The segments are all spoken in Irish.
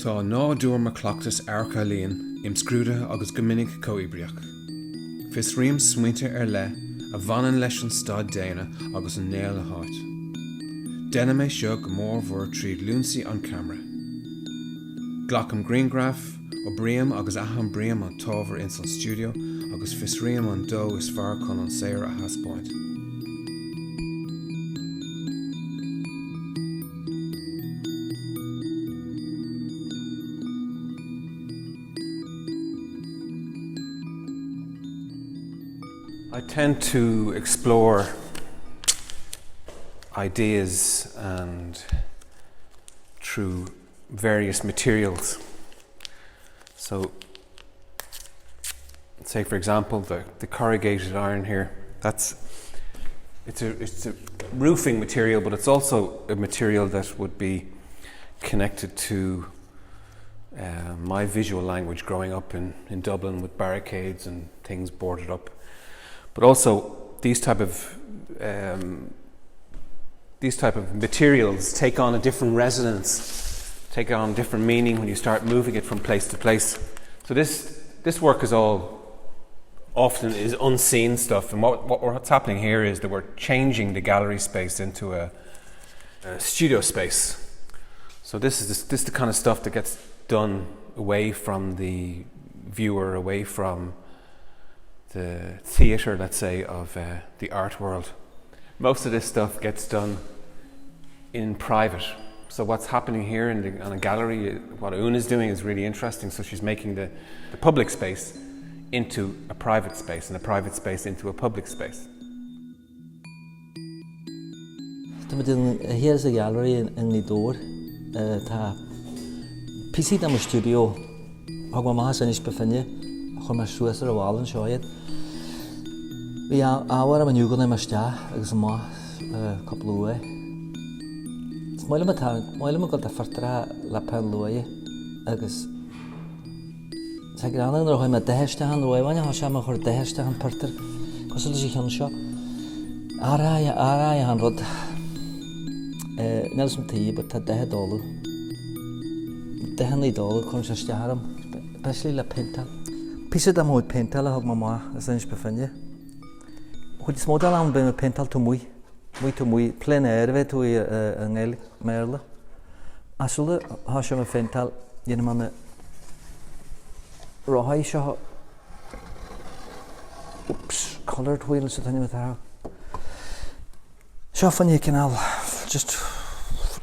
Tá nádúr mo chleachtas amharc-ealaíon imscrúdaithe agus go minic comhoibríoch. Fiosraím smaointe ar leith a bhaineann leis an staid daonna agus an ngaol le háit. Déanaim é seo go mórmhór tríd lionsaí an cheamara. Glacaim grianghraif, oibrím agus athoibrím an t-ábhar ins an stiúideo agus fiosraím an dóigh is fearr chun an saothar a thaispeáint. I tend to explore ideas and through various materials. So say for example the, the corrugated iron here, that's it's a, it's a roofing material, but it's also a material that would be connected to uh, my visual language growing up in, in Dublin with barricades and things boarded up. But also these type of um, these type of materials take on a different resonance, take on different meaning when you start moving it from place to place. So this this work is all often is unseen stuff and what, what what's happening here is that we're changing the gallery space into a, a studio space. So this is this, this is the kind of stuff that gets done away from the viewer, away from the theatre, let's say, of uh, the art world. Most of this stuff gets done in private. So what's happening here in the, on a gallery, what Una is doing is really interesting. So she's making the, the public space into a private space and a private space into a public space. Tá muid thiar sa ghailearaí i nGaoth Dobhair. Tá píosaí de mo stiúideo a thug mé amach as Inis Bó Finne, a chuir mé suas ar an bhalla anseo iad. Bhí ábhar agam inniu go mbeidh mé isteach agus amach cúpla uair. Is maith liom maith liom ag dul do phortráid le peann luaidhe agus Tá greannán nuair a chuir mé dath isteach ann rómhaith, tá sé mar chur dath isteach an purtar cosúil leis an cheann seo. Athraigh, athraigh an rud. Níl 'fhios a'm tuige but tá dath ag dul. Dathanna ag dul, cuireann sé isteach orm, especially le péinteáil. Píosa de mo chuid péinteála a thug mé amach as Inis Bó Finne. Chuid is mó den am bím ag péinteáil taobh amuigh, amuigh taobh amuigh, plein air a bheith tú i nGaeilge, i mBéarla. Ach sula thoiseoidh mé péinteáil, dhéanfaidh mé na rothaí seo, oops, coloured wheels atá in atá. Seo fá choinne cineál just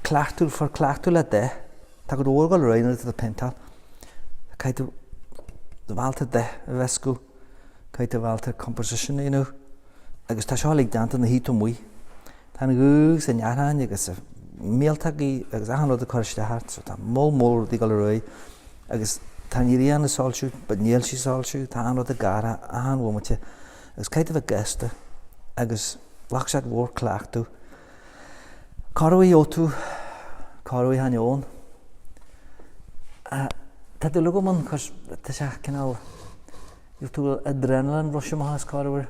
cleachtadh, for cleachtadh le dath. Tá go leor ag dul ar aghaidh nuair atá tú ag péinteáil. Caithfidh tú do bhealach dath a mheascadh. Caithfidh tú bhealach composition a dhéanamh agus tá seo uilig déanta ina shuí taobh amuigh. Tá an ghaoth agus an fhearthainn agus míoltógaí agus achan rud ag cur isteach ort so tá moll mór rudaí ag dul ar aghaidh agus tá an ghrian ag soilsiú but níl sí ag soilsiú, tá achan rud ag athrú achan bhomaite agus caithfidh tú a bheith gasta agus ghlac sé go leor cleachtadh. Corruair gheobhaidh tú, corruair chan gheobhann. Tá dúil agam ann cos tá sé cineál, gheobhaidh tú adrenaline rush amach as corruair.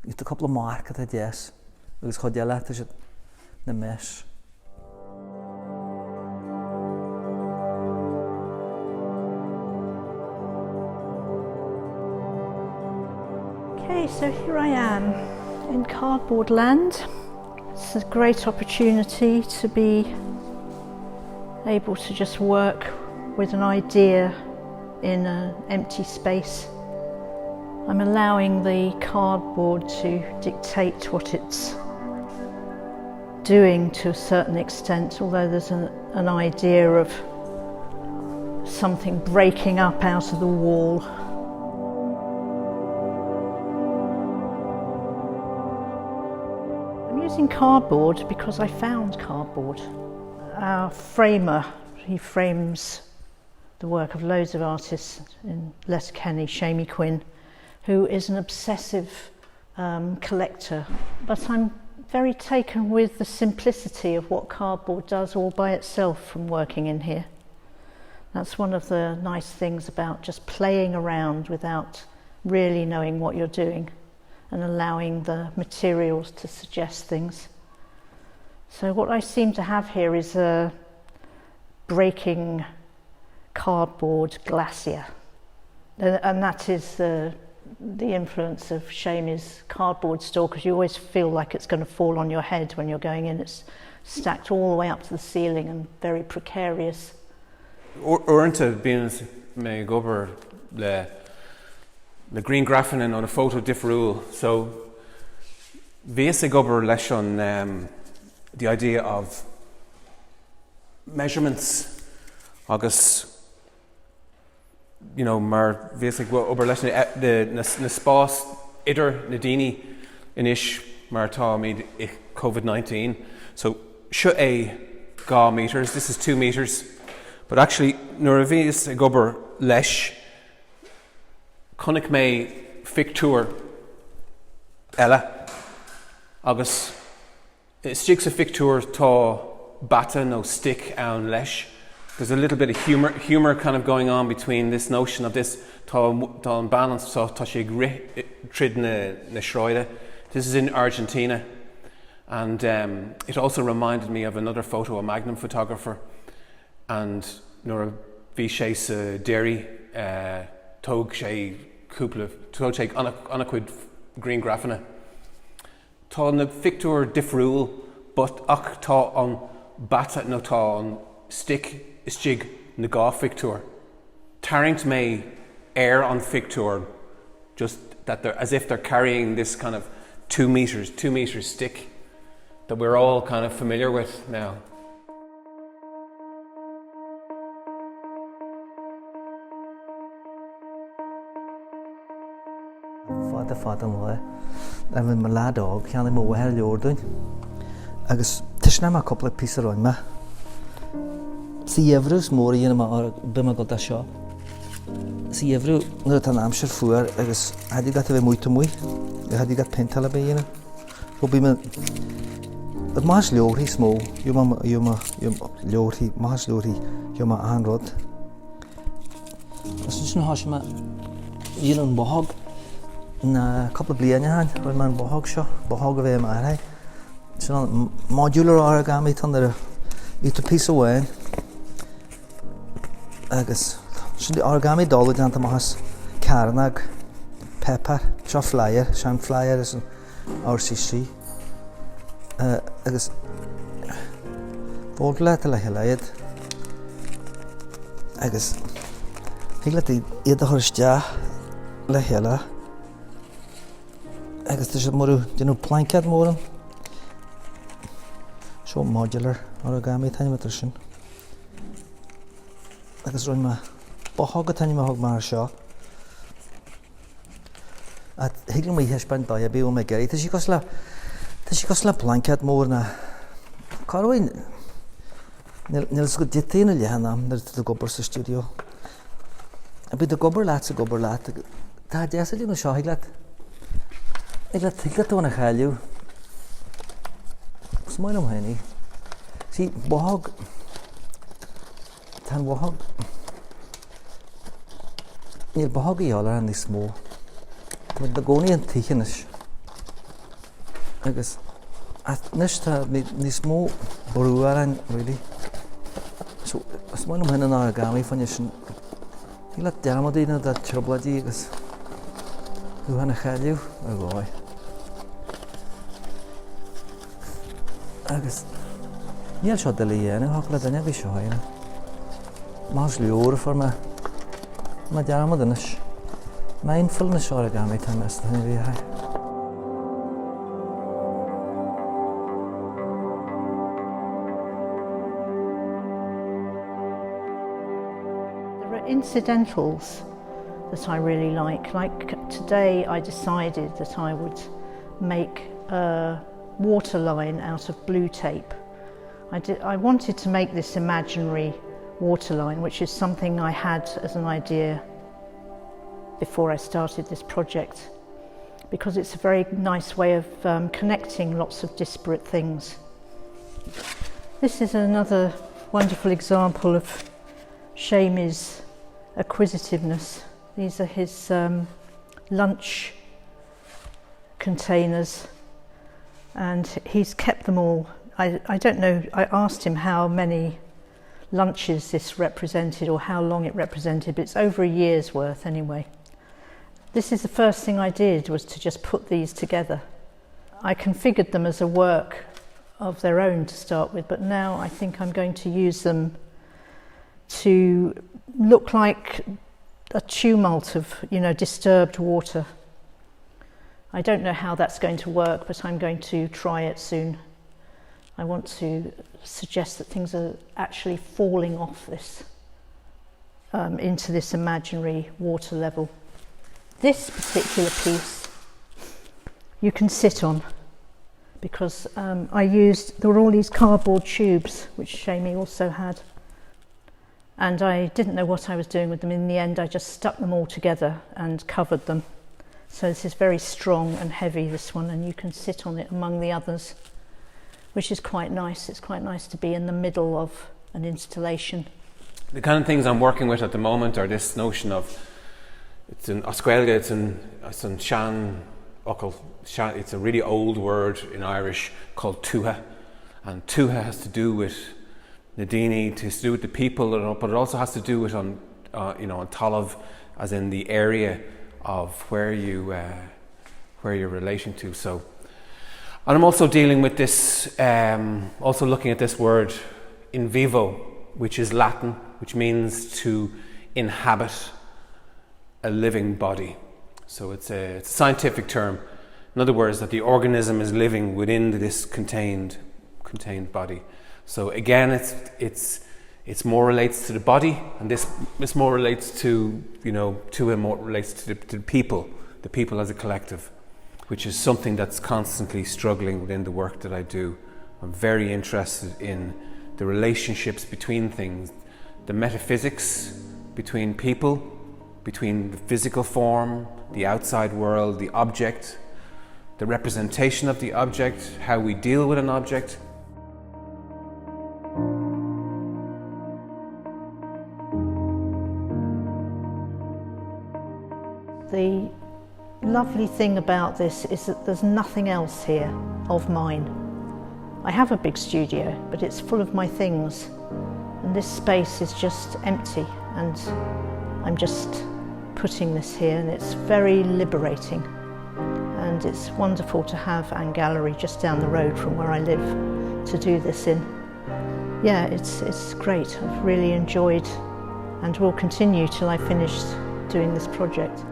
Gheobhaidh tú cúpla marc atá deas agus chuid eile tá siad ina mess. Okay, so here I am in cardboard land. It's a great opportunity to be able to just work with an idea in an empty space. I'm allowing the cardboard to dictate what it's doing to a certain extent, although there's an, an idea of something breaking up out of the wall. I'm using cardboard because I found cardboard. Our framer, he frames the work of loads of artists in Letterkenny, Shamie Quinn, who is an obsessive um, collector. But I'm very taken with the simplicity of what cardboard does all by itself from working in here. That's one of the nice things about just playing around without really knowing what you're doing and allowing the materials to suggest things. So what I seem to have here is a breaking Cardboard glacier. And, and that is the, the influence of Shamey's cardboard store because you always feel like it's going to fall on your head when you're going in. It's stacked all the way up to the ceiling and very precarious. Uaireanta bíonn mé ag obair le na grianghrafanna nó na photo difriúil so bhíos ag obair leis an um, the idea of measurements agus you know mar bhíos ag obair leis na, na, na spás idir na daoine anois mar táimid i COVID-19 so seo é 2 meters, this is 2 meters but actually nuair a bhíos ag obair leis chonaic mé phictiúr eile agus Istigh sa phictiúr tá bata nó stick ann leis. There's a little bit of humour, humour kind of going on between this notion of this tá, tá an balance tá, tá sé ag rith tríd na, na sráide. This is in Argentina and um, it also reminded me of another photo, a Magnum photographer and nuair a bhí sé sa Derry uh, thóg sé cúpla, thóg sé an-chuid grianghrafanna. Tá na phictiúir difriúil but ach tá an bata nó tá an stick istigh na dhá phictiúr. Tarraingt mé ar an phictiúr just that they're as if they're carrying this kind of 2 meters, 2 meters stick that we're all kind of familiar with now. Fada fada an lá a bhí mo leaid óg, cheannaigh mo mháthair leabhar dúinn agus taispeánfaidh mé cúpla píosa a rinne mé. Sa gheimhreadh is mór a dhéanann mé bíonn mé ag dul dó seo. Sa gheimhreadh nuair atá an aimsir fuar agus cha dtig leat a bheith amuigh taobh amuigh, cha dtig leat péinteáil ar bith a dhéanamh. So bíonn mé ag maith leabharthaí is mó, leabharthaí, maith leabharthaí, gheobhaidh mé achan rud. Is ansin thosaigh mé ag déanamh an bothóg na cúpla bliain ó shin, rinne mé an bothóg seo, bothóg a bheith i m'athair. Sin an modular origami tá nuair a bhí tú píosa amháin agus sin origami dola déanta amach as cearnóg, pepper, seo flyer, sean flyer is an RCC agus fold leat le chéile iad agus thig leat iad a chur isteach le chéile agus tá siad mar déanamh plaincéad mór ann. Seo modular origami an t-ainm atá air sin. Agus rinne mé bothóg an t-ainm a thug mé air seo. Thig liom í a thaispeáint dóigh ar bith a bhfuil mé ag iarraidh. Tá sí cosúil le, tá sí cosúil le blaincéad mór ná corruair níl, níl a fhios agat goidé ina leith in am nuair atá tú ag obair sa stiúideo. Bíonn tú ag obair leat 's ag obair leat agus tá deas ag déanamh seo, thig leat, thig leat, thig leat tú féin a chailleadh. Is maith liom féin í. See, bothóg, Tá an bhothóg. Níl bothóg a dhíobháil orainn níos mó. Tá muid i gcónaí an tithe anois. Agus anois tá níos mó brú orainn, really. So, is maith liom féin an origami fá choinne sin. Thig leat dearmad a dhéanamh de trioblóidí agus thú féin a chailleadh ar dhóigh. Agus níl seo doiligh a dhéanamh, thiocfadh le duine ar bith seo a dhéanamh. Más leor a fuair mé. Mé dearmad anois. Mindfulness origami tá mé sa duine bhí There are incidentals that I really like. Like today I decided that I would make a waterline out of blue tape. I, did, I wanted to make this imaginary waterline, which is something I had as an idea before I started this project, because it's a very nice way of um, connecting lots of disparate things. This is another wonderful example of Shamey's acquisitiveness. These are his um, lunch containers and he's kept them all. I, I don't know, I asked him how many lunches this represented or how long it represented, but it's over a year's worth anyway. This is the first thing I did was to just put these together. I configured them as a work of their own to start with, but now I think I'm going to use them to look like a tumult of, you know, disturbed water. I don't know how that's going to work, but I'm going to try it soon. I want to suggest that things are actually falling off this um, into this imaginary water level. This particular piece you can sit on because um, I used, there were all these cardboard tubes, which Shamie also had. And I didn't know what I was doing with them. In the end, I just stuck them all together and covered them. So this is very strong and heavy, this one, and you can sit on it among the others, which is quite nice. It's quite nice to be in the middle of an installation. The kind of things I'm working with at the moment are this notion of it's in Australia, it's in it's in Shan It's a really old word in Irish called tuha, and tuha has to do with Nadini, to do with the people, but it also has to do with on uh, you know on Talav, as in the area of where you uh, where you're relating to. So, and I'm also dealing with this, um, also looking at this word in vivo, which is Latin, which means to inhabit a living body. So it's a, it's a scientific term. In other words, that the organism is living within this contained, contained body. So again, it's, it's, it's more relates to the body, and this, this more relates to, you know, to and more relates to the, to the people, the people as a collective, which is something that's constantly struggling within the work that I do. I'm very interested in the relationships between things, the metaphysics between people, between the physical form, the outside world, the object, the representation of the object, how we deal with an object. The lovely thing about this is that there's nothing else here of mine. I have a big studio, but it's full of my things. And this space is just empty and I'm just putting this here and it's very liberating. And it's wonderful to have An Gallery just down the road from where I live to do this in. Yeah, it's, it's great. I've really enjoyed and will continue till I finish doing this project.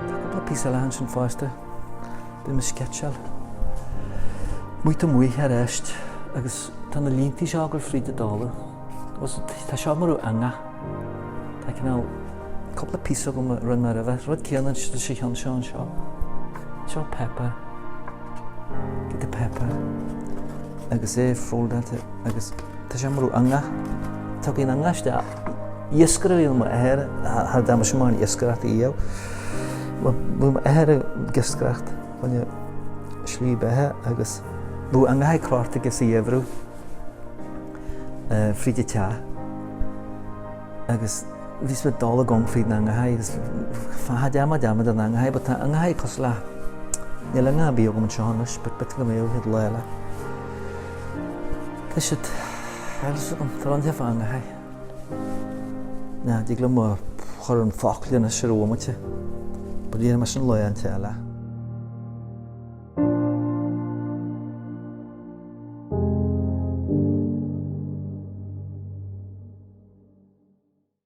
Tá cúpla píosa eile ansin fosta. Bím ag sceitseáil. Amuigh amuigh arís agus tá na línte seo ag dul fríd an dtalamh. Agus tá seo mar eangach. Tá cineál cúpla píosa agam a rinne mé roimhe. Rud céanna sa cheann seo anseo. Seo pepper. Get the pepper. Agus é foldáilte agus tá sé mar eangach. Tagann eangach isteach. Iascaire a bhí i m'athair, thar dá mbeadh sé mar iascaireacht a fhial. Bhí m'athair ag iascaireacht choinne slí beatha agus bhí eangach ag crochta aige sa gheimhreadh fríd an teach agus bhí siad dul i gcong fríd na eangacha agus fáth dearmad dearmad ar na eangacha but tá eangacha cosúil le níl eangach ar bith agam anseo anois but b'fhéidir go mbeadh iad lá eile. Tá siad, tá fhios agam, tá rud fá eangacha. Ná, dtig liom a chur an focal anois ar bhomaite, but dhéanfaidh mé sin lá inteacht eile.